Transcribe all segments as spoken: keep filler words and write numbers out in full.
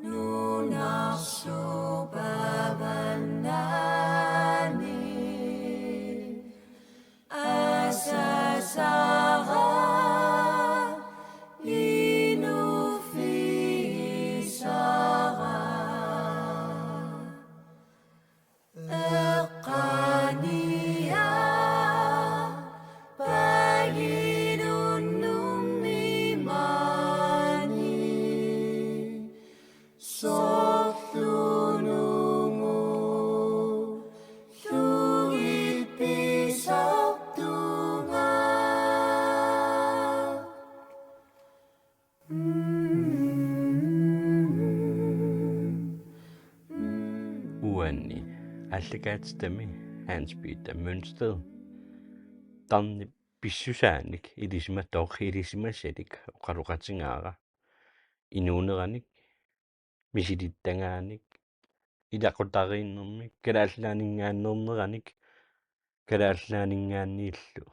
Nunarsuup avannaanik asasara, inuuffissara, eqqaaniarpaginnginnami maani, soorlu nungulluunniit pisartunga. Uani aallakaatitami Hans Peter Mønsted tarnip pissusaanik ilisimatooq ilisimasalik oqaloqatigaara inuuneranik, misilittagaanik, ilaqutariinnermik, kalaallinninngaanneerneranik, kalaallinninngaanniillu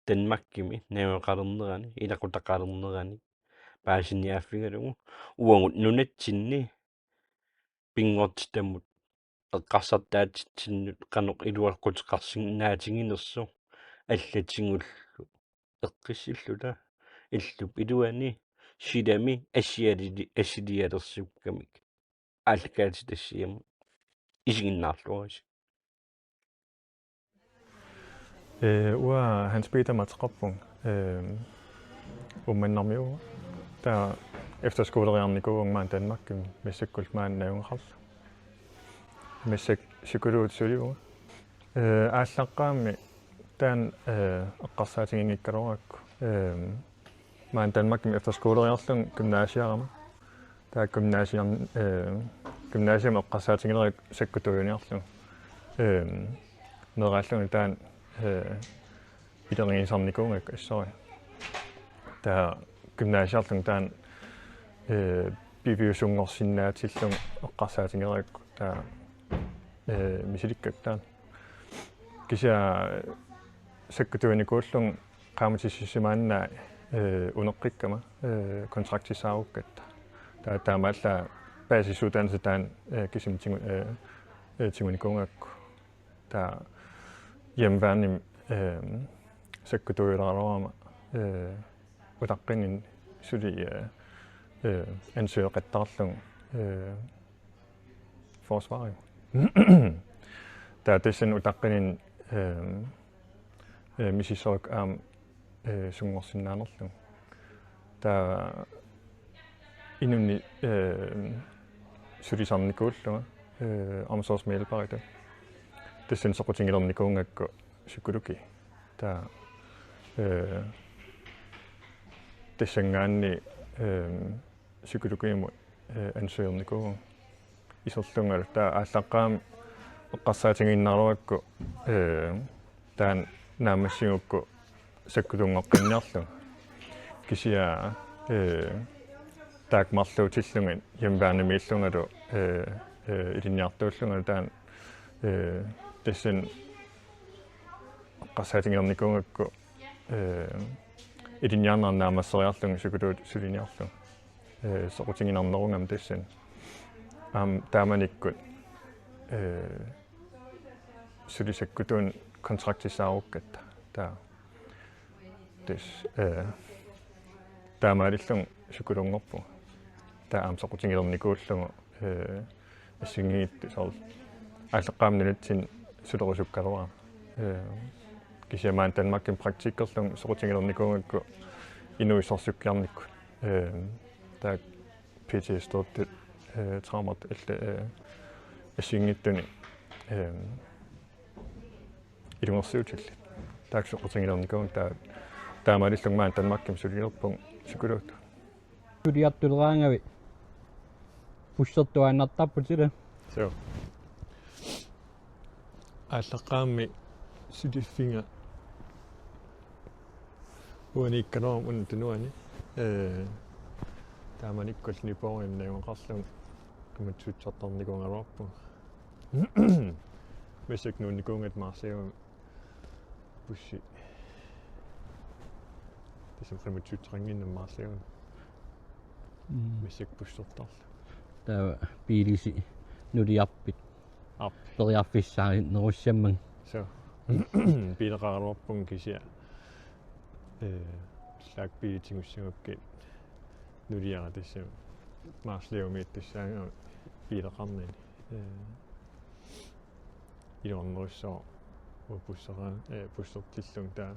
Danmarkimi najugaqalernerani, ilaqutaqalernerani paasiniaaffigalugu uagut nunatsinni pinngortitamut eqqarsartaatsitsinnut qanoq iluaqquteqarsinnaatiginersoq allatigullu eqqissilluta illup iluani silami assialili-, assilialersukkamik aallakaatitassiamut isiginnaarluarisi. Ee, uanga Hans Peter ateqarpunga, ee, Uummannarmiuuvunga. Taava efterskoleriarnikuuvunga maani Danmarkimi, massakkullu maani najugaqarlunga. Massakkut psykologit sulivunga. Ee, aallaqqaammut taanna, ee, eqqarsaatiginngikkaluarakku, ee, maani Danmarkimi efterskoleriarlunga gymnasiarama. Taava gymnasiam-, ee, gymnasiami eqqarsaatigilerakku sakkutuujuniarlunga. Ee, meeraallunga taanna, ee, pilerigisarnikuugakku assori. Taava gymnasiarlunga taanna, ee, piviusunngorsinnaatillunga eqqarsaatigilerakku taava, ee, misilikkakku taanna. Kisianni sakkutuujunikuullunga qaammatissisimaannaq, ee, uneqqikkama, ee, kontraktissaarukkatta. Taava taamaallaat baasisuddannelse taanna, ee, kisimi tigu-, ee, ee, tigunikuugakku. Taava hjemmeværnimi, ee, sakkutuujuleraluarama, ee, utaqqinini suli, ee, ee, ansøgeqattaarlunga, ee, forsvarimut. Taava tassani utaqqinini, ee, ee, misissorukku aamma, ee, sunngorsinnaanerlunga. Taava inunnik, ee, sulisarnikuullunga, ee, omsorgsmedhjælperitut. Tassani soqutigilernikuugakku psykologi. Taava, ee, tassanngaanniit, ee, psykologimut, ee, ansøgernikuuvunga. Iserlungalu taava aallaqqaammut eqqarsaatigiinnaraluakku, ee, taanna naammassigukku sakkutuunngoqqinniarlunga. Kisianni, ee, taakku marluutillugit hjemmeværnimiillungalu, ee, ee, ilinniartuullungalu taanna, ee, tassani eqqarsaatigiinnarnikuugakku, ee, ilinniarnera naammasseriarlunga psykologit suliniarlunga. Ee, soqutiginarnerugami tassani. Aamma taamanikkut, ee, suli sakkutuunut kontraktissaarukkatta. Taava. Tassa, ee, taamaalillunga psykologinngorpunga. Taava aamma soqutigilernikuullugu, ee, assigiinngitsut soorlu aallaqqaammut nunatsinni sulerusukkaluarama. Ee, kisianni maani Danmarkimi praktikkerlunga soqutigilernikuugakku inuit sorsukkiarnikkut. Ee, taakku P T S D-t, ee, traumat alla, ee, assigiinngitsunik, ee, ilungersuutillit. Taakku soqutigilernikuuakka taava taamaalillunga maani Danmarkimi sulilerpunga psykologitut. Suliartuleraangavit bussertuaannartarput ilaa. Suu. Aallaqqaammut suliffiga uaniikkaluarama una tunuani. Ee, taamanikkullu Nyborgimi najugaqarlunga qimatussartarnikuugaluarpunga. Massakkut nuunnikuugatta Marsiugami bussi. Tassami qimuttuuteqannginnama marluunniit. Mm. Massakkut bussertarlunga. Taava biilisi nuliarpit. Aap. Periarfissaarinnerussammat. So. Biileqaraluarpunga kisianni. Eh, lastbiilit tigussagukkit nuliara tassami. Marluunniit tussaagami biileqarnini. Eh, iluarnerussaaq uanga bussera-, eh, bussertillunga taava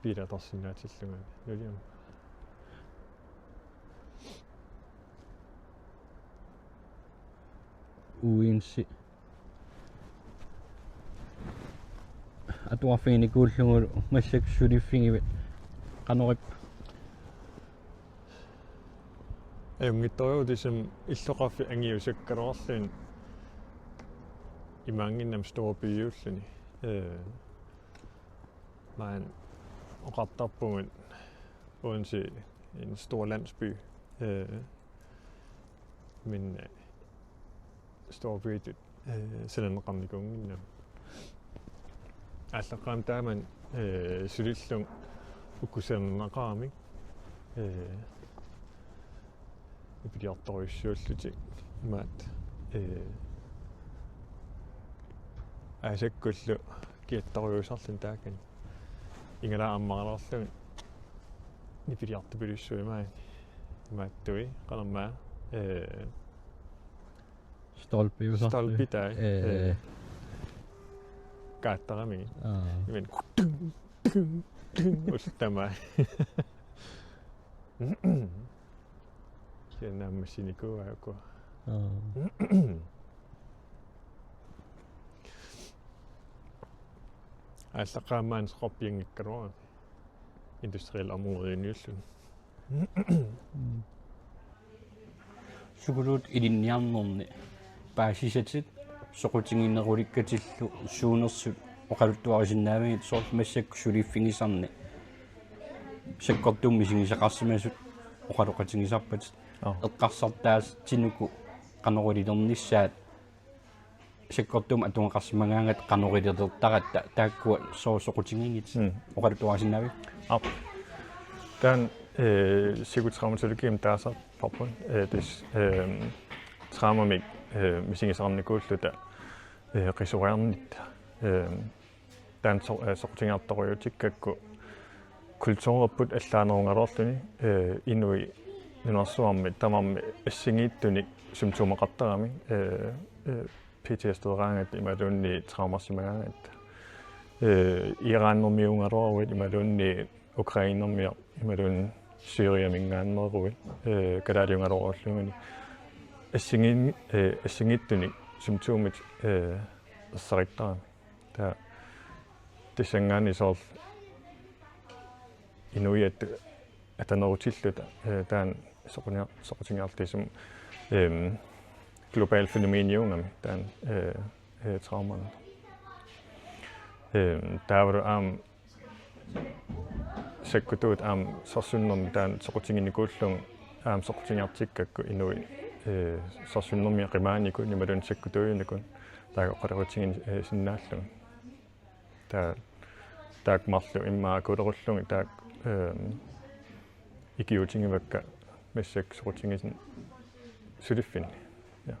biilertarsinnaatillunga nuliama. Uinsi. Atuarfiginikuullugulu massakkut suliffigivit qanorip. Ajunngitsorujuuvoq tassami illoqarfik angiusakkaluarluni imaanngimmat storbyuulluni. Eh, maani oqartarpugut Odense en stor landsby. Eh, men eh, storbytut eh, sananeqarnikuunnginnama. Aallaqqaammut taamani eh, sulillunga uku sananeqaramik. Eh, nipiliartorujussuullutik imaattoq. Eh, aasakkullu kiattorujussuusarluni taakani. Ingalaa ammaraluarlugit nipiliartupilussuuvoq imaani. Imaattui qanormaa. Eh, Stolpiusarluni. Stolpi taava. Eh. Eh. Kaattarami. Aa. Imen tung, tung, tung, ullut tamaat. Kisianni naammassinikuuakku. Aa. Aallaqqaammut soqorpianngikkaluarami. Industriel område inuulluni. Sukuluutit ilinniarnerni paasisatit soqutiginerulikkatillu suunersut oqaluttuarisinnaavigit soorlu massakkut suliffigisarni sakkortuumik misigisaqarsimasut oqaloqatigisarpatit. Aa. Eqqarsartaatsinuku qanoq ililernissaat sakkortuumik atugaqarsimagaangat qanoq ililertaratta taakkua sooq soqutigigit Mm. oqaluttuarisinnaavigit? Aap. Taanna eh, psykotraumatologiimik taasarparput. Eh, tassa eh, traumamik eh, misigisaqarnikuulluta eh, qisuariarnitta. Eh, taanna so-, eh, soqutigiartorujuutikkakku kulturerput allaanerugaluarluni eh, inuit nunarsuarmi tamarmi assigiittunik symptomeqartaramik eh, eh, P T S D-raangatta imaluunniit traumersimagaangatta. Eh, Iranermiuugaluaruit imaluunniit Ukrainermiut imaluunniit Syriaminngaanneeruit eh, kalaaliugaluarulluguni. Assigin-, eh, assigiittunik symptomit eh, ersarittaramik. Taava tassanngaanniit soorlu inuiattut atanerutilluta eh, taanna soqunia-, soqutigiarluta tassami ehm, global fænomeniugami taanna eh, eh, traumami. Ehm, taavalu aamma sakkutuut aamma saassunnermi taanna soqutiginikuullunga aamma soqutigiartikkakku inuit eh, saassunnermi qimaanikuunik imaluunniit sakkutuuinikut taakku oqaloqatigin-, eh, sinnaallugit. Taava taakku marluk immaqa akulerullugit taakku ehm, ikiuutigivakka massakkut soqutigisatit suliffinni. Ja.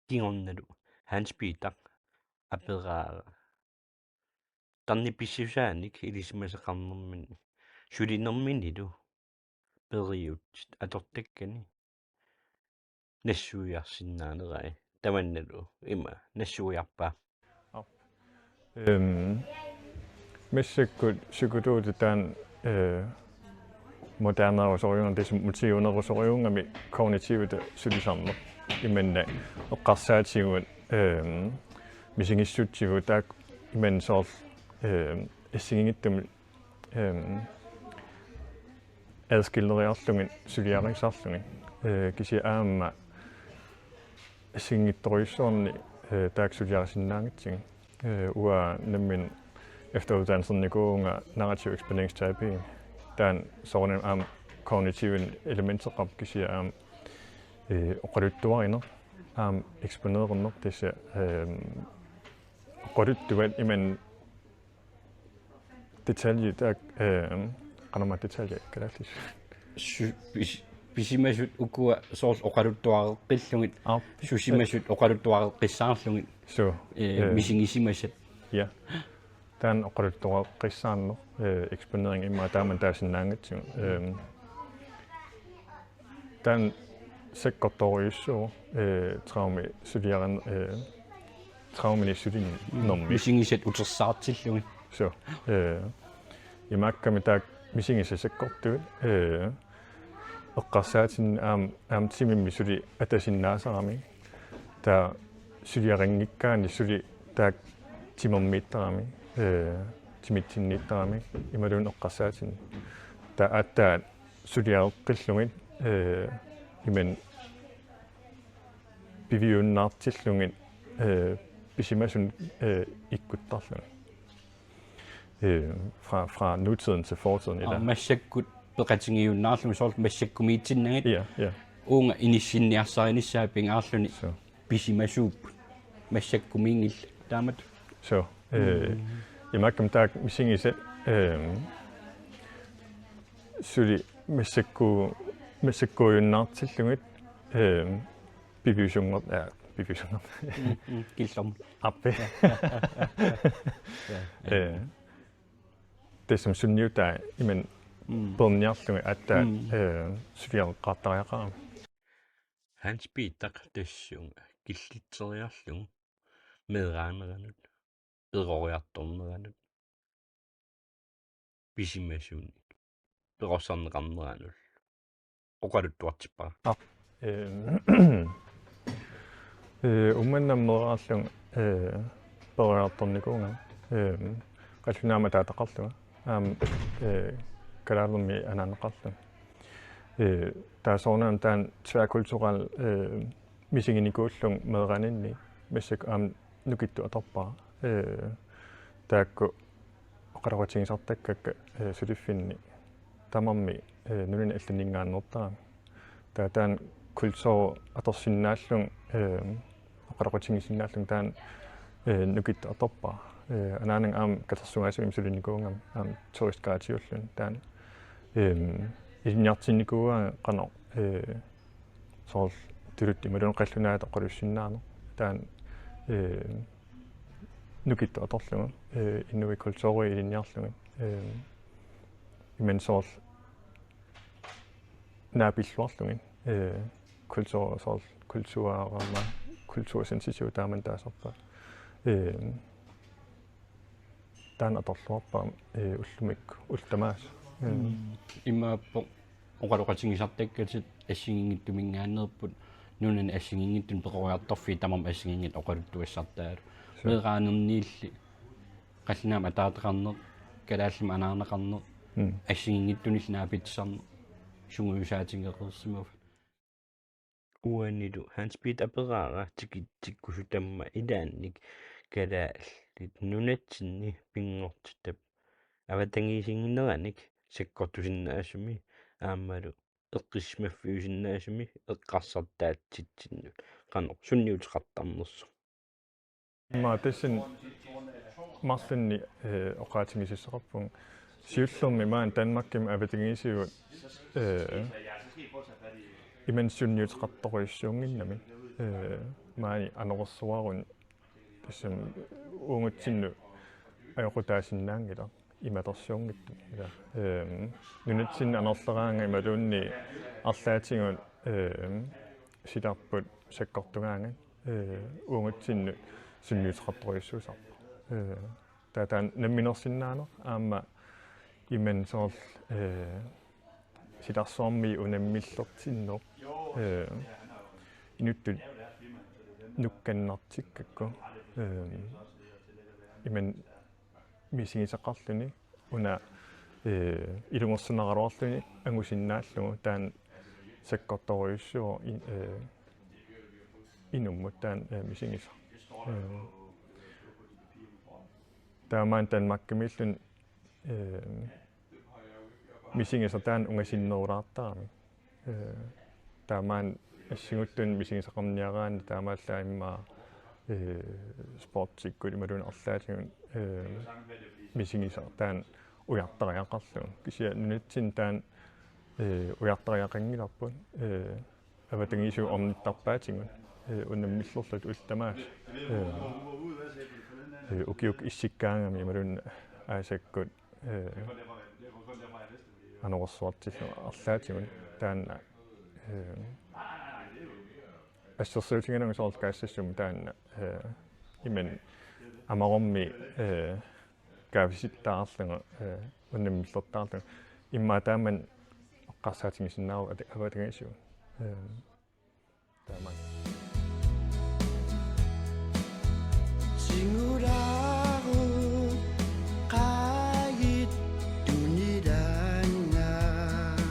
Kingornalu Hans Peter aperaara. Tarnip pissusaanik ilisimasaqarnermini sulinerminilu periutsit atortakkani nassuiarsinnaanerai tamannalu ima nassuiarpa? Ehm, massakkut psykotuutit taanna eh, modernerusorujuugami, tassami motivinerusorujuugami kognitiivit sulisarneq. Imanna eqqarsaatigut ehm, misigissutsigut taakku imanna soorlu ehm, assigiinngitsumik ehm, adskilleriarlugit suliarisarlugit. Eh, kisianni aamma assigiinngitsorujussuarnik eh, taakku suliarisinnaanngitsigit. Eh, uanga nammineq efteruddannelsernikuuvunga narrativ eksponeringsterapi. Taanna soorunami aamma kognitiivit elementeqarpoq kisianni aamma eh, oqaluttuarineq aamma eksponeerineq tassa ehm, oqaluttuat imanna Detalje, der, øh, qanormaa detalje kalaallisut. Su- pis- Pisimasut ukua soorlu oqaluttuareqqillugit, Aap. Susimasut oqaluttuareqqissaarlugit, Så, øh, misigisimasat. Ja. Taanna oqaluttuareqqissaarneq, øh, eksponering immaqa taama taasinnaangatsigu. Øh, taanna sakkortoorujussuuvoq, øh, traume suliaran, øh, traumini sulinermi. Misigisat utersaartillugit. Så, øh, imaakkami taakku misigisat sakkortuut, øh, eqqarsaatinni aamma, aamma timimmi suli atasinnaasarami. Taava suliarinngikkaanni suli taakku timermiittarami, øh, timitsinniittarami, imaluunniit eqqarsaatinni. Taava aatsaat suliareqqillugit, øh, imaluunniit piviunnaartillugit, øh, pisimasunut, øh, ikkuttarlugit. Øh, fra, fra nutiden til fortiden i Aamma dag. Massakkut peqatigiunnaarlugit soorlu massakkumiitsinnagit. Ja, ja. Uunga inissinniarsarinissaa pingaarluni. Så, Pisimasuupput. Massakkumiinngillat. Taamatut. så, øh, imaakkami taakku misigisat, øh, suli massakku-, massakkuujunnaartillugit, øh, piviusunngor-, ja, piviusunngor-, Mm, killorm. Appe. Øh, det som sunniutai, imaluunniit Mm. peerniarlugit aatsaat, Mm. øh, suliareqqaartariaqarami. Hans Peter tassunga killitseriarlugu meeraaneranut, peroriartorneranut, pisimasunut, perorsarneqarneranut oqaluttuartippara. Øh, øh, Uummannamut meeraarlunga, øh, peroriartornikuuvunga, øh, qallunaamik ataataqarlunga, aamma, øh, kalaalermik anaanaqarlunga. Øh, taava soorunami taanna tværkulturel, øh, misiginikuullunga meeraaninni, massakkut aamma nukittut atorpara. Øh, taakku oqaloqatigisartakkakka, øh, suliffinni tamarmik, øh, nunani allaninngaanneertarami. Taava taanna kultur atorsinnaallunga, øh, oqaloqatigisinnaallunga taanna, øh, nukittut atorpara. Øh, anaanaga aamma katersugaasivimmi sulinikuugama aamma turistguidiulluni taanna. Øh, ilinniartinnikuuaa qanoq, øh, soorlu tuluttut imaluunniit qallunaatut oqalussinnaaneq. Taanna, øh, nukittut atorlugu, øh, inuit kulturi ilinniarlugit, øh, imaluunniit soorlu naapilluarlugit, øh, kultur-, soorlu kulturama, kultursensitivitet taamani taasarpaat. Øh, taanna atorluarpara, øh, ullumikkut ullut tamaasa. Øh, Imaappoq oqaloqatigisartakkatit assigiinngitsuminngaanneerput, nunani assigiinngitsunik peroriartorfiit tamarmik assigiinngitsut oqaluttuassartaat. Meeraanerniilli qallunaamik ataataqarneq, kalaallimik anaanaqarneq, Mm. assigiinngitsunillu naapitsisarneq sungiusaatigereersimavaat. Uanilu Hans Peter aperaara tikitsikkusutamma ilaannik kalaallit nunatsinni pinngortitap avatangiisinnginnerannik sakkortusinnaasumi aammalu eqqissimaffiusinnaasumi eqqarsartaatsitsinnut qanoq sunniuteqartarnersoq. Immaqa tassani marlunnik, øh, oqaatigisassaqarpunga. Siullermik maani Danmarkimi avatangiisigut, øh, imaluunniit sunniuteqartorujussuunnginnami. Øh, maani anorersuaruni tassami uagutsinnut ajoqutaasinnaanngilaq imatorsuunngitsoq. Ila, øh, nunatsinni anorleraangat imaluunniit arlaatigut, øh, silarput sakkortugaangat, øh, uagutsinnut sunniuteqartorujussuusarpoq. Øh, taava taanna namminersinnaaneq aamma imaluunniit soorlu, øh, silarsuarmi unammillertinneq, øh, inuttut nukkannartikkakku, øh, imaluunniit misigisaqarluni una, øh, ilungersunaraluarluni angusinnaallugu taanna sakkortorujussuuvoq in-, øh, inummut taanna, øh, misigisaq. Øh, taamaammat Danmarkimiilluni, øh, misigisaq taanna ungasinnerulaartarami. Øh, taamaammat assingulluunniit misigisaqarniaraanni taamaallaat immaqa, øh, sportsikkut imaluunniit arlaatigut, øh, misigisaq taanna ujartariaqarlugu. Kisianni nunatsinni taanna, eh, ujartariaqanngilarput, eh, avatangiisigut ornittarpaatigut, eh, unammillerluta ullut tamaasa. Eh, eh, ukiukkut issikkaangami imaluunniit aasakkut, eh, anorersuartillugu arlaatigut taanna, eh, assersuutigalugu soorlu kaassassummi taanna, eh, imannak amarormi, eh, kaavisittaarlugu, eh, unammillertaarlugu. Immaqa taama eqqarsaatigisinnaavoq ata-, avatangiisigut. Eh, taama. Singulaaruk qaagit tunilaannaq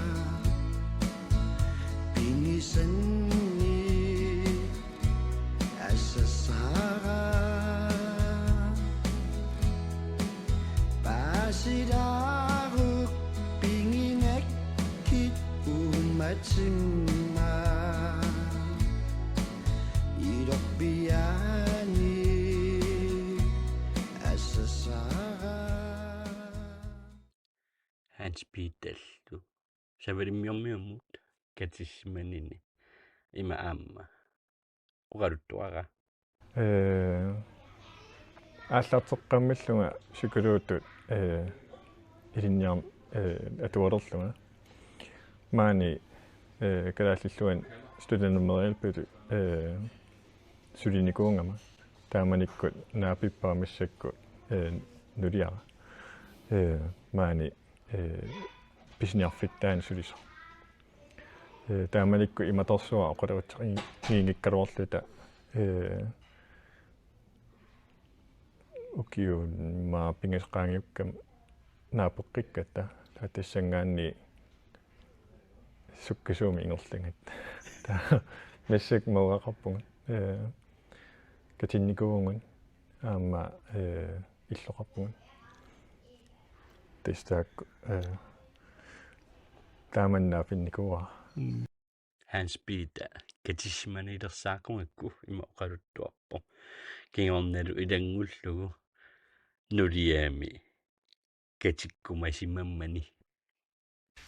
pinisanni asasara. Paasilaaruk pingingakkit uummatimma ilorpiaani asasara. Hans Peterlu Savalimmiormiummut katissimaninik ima aamma oqaluttuara. Eh, aallarteqqammillunga psykologitut, eh, ilinniarn-, eh, atualerlunga. Maani, eh, Kalaallit Nunaanni studentermedhjælpillu, eh, sulinikuugama. Taamanikkut naapippara massakkut, eh, nuliara. Eh, maani, eh, pisiniarfittaani sulisoq. Eh, taamanikkut imatorsuaq oqaloqatigiinngikkaluarluta, eh, ukiut immaqa pingasut qaangiukkama naapeqqikkatta, taava tassanngaanniit sukkasuumik ingerlagatta. Taava massakkut meeraqarpugut. Eh, katinnikuuvugut aamma, eh, illoqarpugut. Tassa taakku, eh, taama naapinnikuuara. Mm. Hans Peter katissimaniilersaaqugakku ima oqaluttuarpoq. Kingornalu ilanngullugu nuliami katikkumasimammani.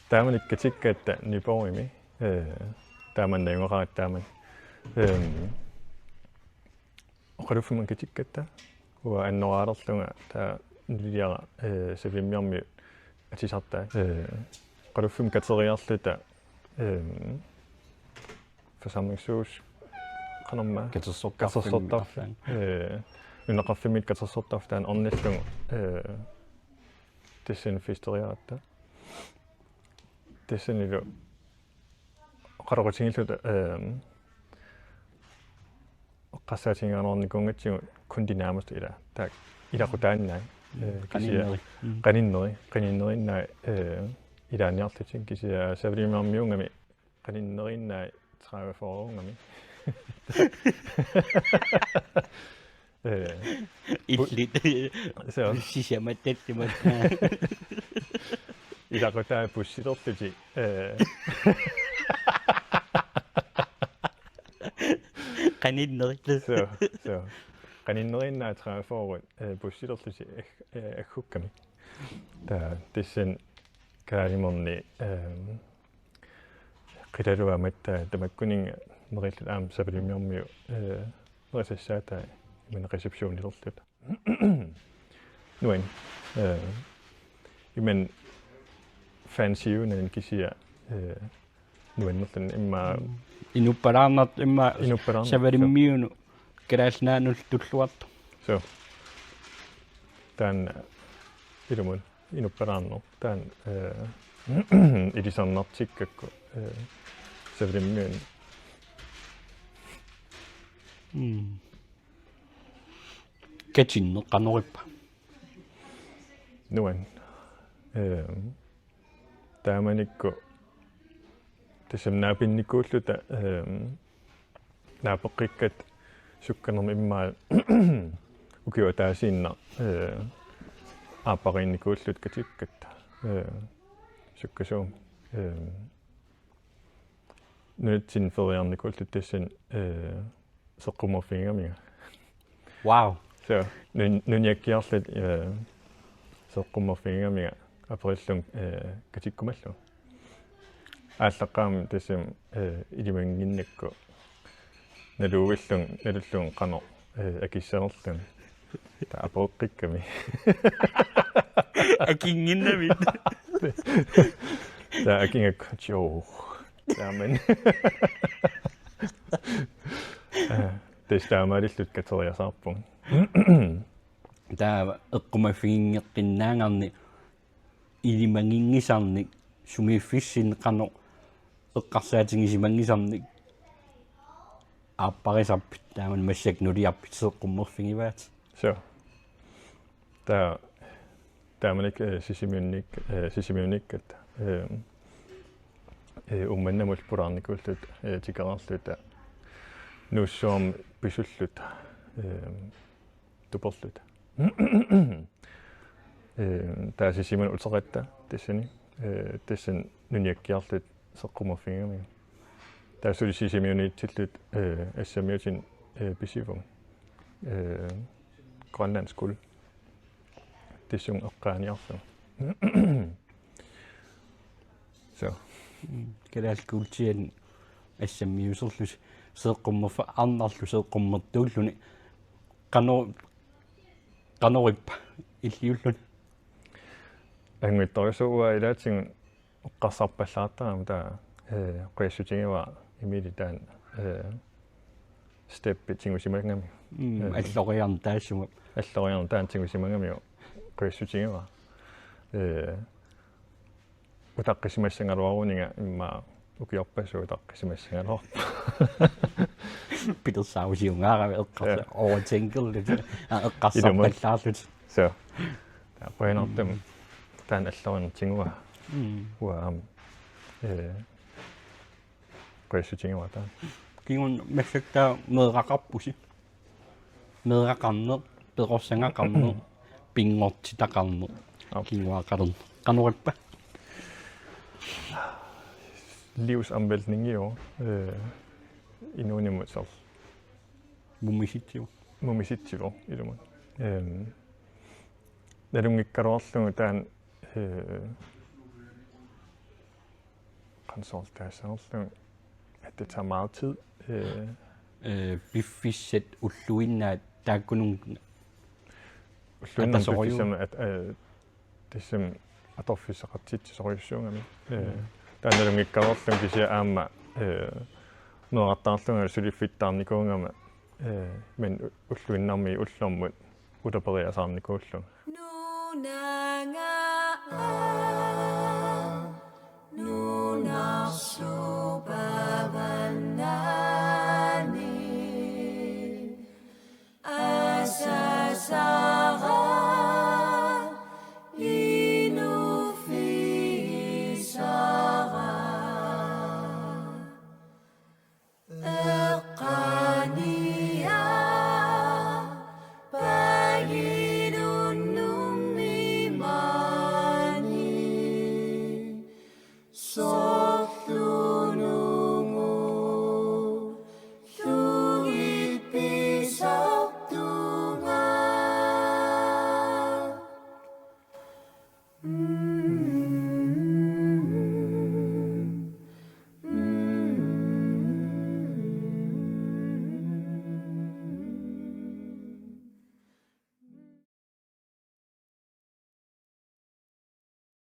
Taamani katikkatta Nyborgimi, eh, taamani najugaqaratta taamani. Ehm, oqaluffimmi katikkatta, uanga annoraalerlunga taava nuliara, eh, Savalimmiormiut atisartai. Eh, oqaluffimmi kateriarluta, ehm, forsamlingshus, qanormaa? Katersortarfik. Katersortarfik. Eh, nunaqarfimmiit katersortarfik taanna ornillugu, eh, tassani festeriaratta. Tassanilu oqaloqatigiilluta, ehm, eqqarsaatigigaluarnikuugatsigu kun de nærmeste, ila. Taakku ilaqutaannai. Mm, eh, kisianni qaninnerit. Mm. Qaninnerit. Qaninneriinnaat, eh, ilaanniarlutik kisianni Savalimmiormiuugami qaninneriinnaat tredive fyrre-uugami. Eh, illit. Suu. Sisamat tallimat. Ilaqutai bussilerlutik. Eh. Qaninnerit. Suu, suu. Qaninneriinnaat tredive fyrre, eh, bussilerlutik ag-, eh, aggukkamik. Taava tassani Kalaalimerni, ehm, qilaluammat taava tamakkuninnga nerilluta aamma Savalimmiormiut, eh, nerisassaatai imannak receptionilerluta. Nuann-, eh, imannak fancy-uunani kisianni, eh, nuannerluni immaqa. Mm. Inuppalaarnartoq immaqa. Inuppalaarnartoq. Savalimmiunut Kalaallit Nunaannullu tulluartoq. Suu. Taanna ilumut inuppalaarneq. Taanna, eh, ilisarnartikkakku, eh, Savalimmiuni. Mm. Katinneq qanorippa? Nuann-. Ehm, taamanikkut tassami naapinnikuulluta, ehm, naapeqqikkatta sukkanermut immaqa ukiup ataasiinnaq, eh, aappariinnikuulluta katikkatta, eh, sukkasuumik. Ehm, nunatsinni feriarnikuulluta tassani, eh, seqqummerfigigamiga. Wow. Suu, nun-, nuniakkiarluta, eh, seqqummerfigigamiga. aperillunga, eh, katikkumallugu. Aallaqqaammut tassami, eh, ilimannginnakku naluuvillunga, nalullugu qanoq, eh, akissanerluni. Taava apereqqikkami. Akinnginnamit. Taava akigakku, joo. Taamani. Eh, tassa taamaalilluta kateriasaarpunga. Taava eqqumaffiginngeqqinnaanngorami ilimaginngisarnik sumiiffissinnik qanoq eqqarsaatigisimanngitsumik aapparisarpit taamani massakkut nuliarpit seeqqummerfigivaat. Suu. Taava taamanikkut, eh, Sisimiunnik-, eh, Sisimiunikkat, eh, eh, Uummannamut pulaarnikuulluta, eh, tikeraarluta, Nuussuarmi pisulluta, eh, tuperluta. Eh, taava Sisimiunut uteqatta tassani, eh, tassani nuniakkiarluta seeqqummerfigigamigit. Taava suli Sisimiuniitsilluta, eh, assammiutinik, eh, pisivugut. Eh, Grønlands Guld. Tassunga eqqaaniarlugu. Suu. Mm, kalaallit kuultiani assammiuserlusi seeqqummerfa-, arnarlu seeqqummertuulluni. Qano-, qanorippa illiulluni? Anguttorsuua ilaatigut eqqarsarpallaartarami taava, eh, qujassutigivara Emil taanna, eh, steppi tigusimagamiuk. Mm, eh, alloriarneq taassuma. Alloriarneq taanna tigusimagamiuk qujassutigivara. Eh, utaqqisimassagaluaruninga immaqa ukiorpassuit utaqqisimassagaluarput. Pilersaarusiungaaravit eqqarsa-, ja, overthinkerlutit. Aa, eqqarsarpallaarlutit. Ilumut. Suu. Taava qujanartumik. Mm. Taanna alloriarneq tiguara. Mm. Uanga aamma, eh, qujassutigivara taanna. Kingorna massakkut taava meeraqarpusi. Meeraqarneq, perorsagaqarneq, pinngortitaqarneq. Aap. Kinguaaqalerneq. Qanorippa? Livsomvæltning jo. Eh, inuunimut soorlu. Mumisitsivoq. Mumisitsivoq ilumut. Ehm, nalunngikkaluarlugu taanna, eh, qanoq soorlu taassanerlugu, at det tager meget tid. Eh, eh, piffissat ulluinnaat taakkununnga. Ulluinnarni atasoruju-, piffissami at-, eh, tassami atorfissaqartitsisorujussuugami. Eh, mm. Taanna nalunngikkaluarlugu kisianni aamma, eh, meerartaarlunga suliffittaarnikuugama, eh, men ulluinnarmi ullormut utaperiasaarnikuullugu. Nunanga